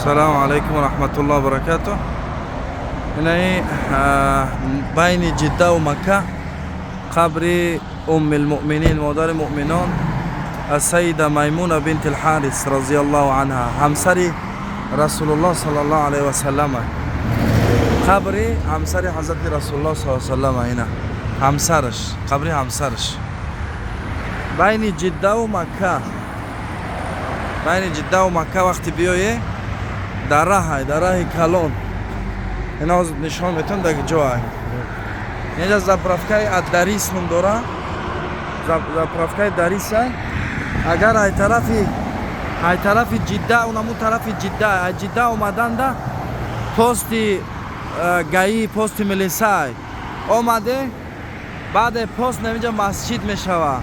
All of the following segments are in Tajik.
Салому алайкум ва раҳматуллоҳи ва баракатуҳ. Инаи байни Ҷиддаву Макка қабри Уммилмуъминин, модари муъминон, Ассайида Маймуна бинти Лҳарис разияллоҳу анҳа, ҳамсари Расулуллоҳ саллаллоҳу алайҳи васаллама. Қабри ҳамсари ҳазрати Расулуллоҳ саллаллоҳу алайҳи васаллама, ина ҳамсараш, қабри ҳамсараш. Байни Ҷиддаву Макка, байни Ҷиддаву Макка вақте биёе, дар раҳай, дар раҳи калон. Ина ҳозир нишон метавон дар ҷо ай. Инҷа заправкаи Аддарис ном дора. Заправкаи Дариса. Агар ай тарафи Ҷидда, унаму тарафи Ҷидда, ай Ҷидда омаданда пости ГАИ, пости милисай омаде, баъде пост наминҷа масҷид мешава.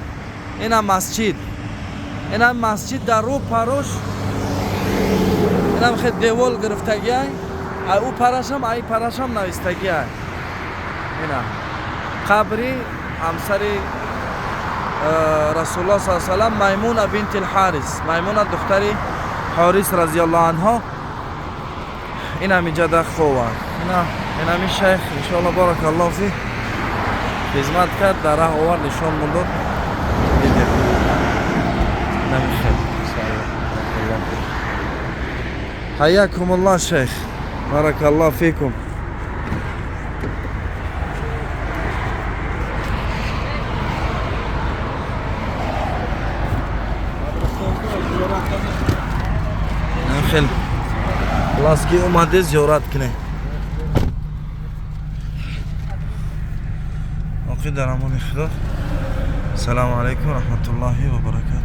Ина масҷид. Ина масҷид дар рӯ парош инам хел девол гирифтагиай, ай ӯ парашам, ай парашам навистагиай. Ина қабри ҳамсари Расулуллоҳ саллаллоҳу алайҳи васаллам, Маймуна бинти Лҳарис, Маймуна духтари Ҳорис разияллоҳу анҳо. Ин ҳаминҷа дар хова. Ина инами шайх, иншоалло, баракаллоҳу фи, хизмат кард, дар раҳ овард, нишон дод. Дидем. Инами хел. حياكم الله شيخ، بارك الله فيكم. Хел ласки омаде, зиёрат кунем. Оқи, дар амони Худо. Салому алайкум раҳматуллоҳи ва баракату.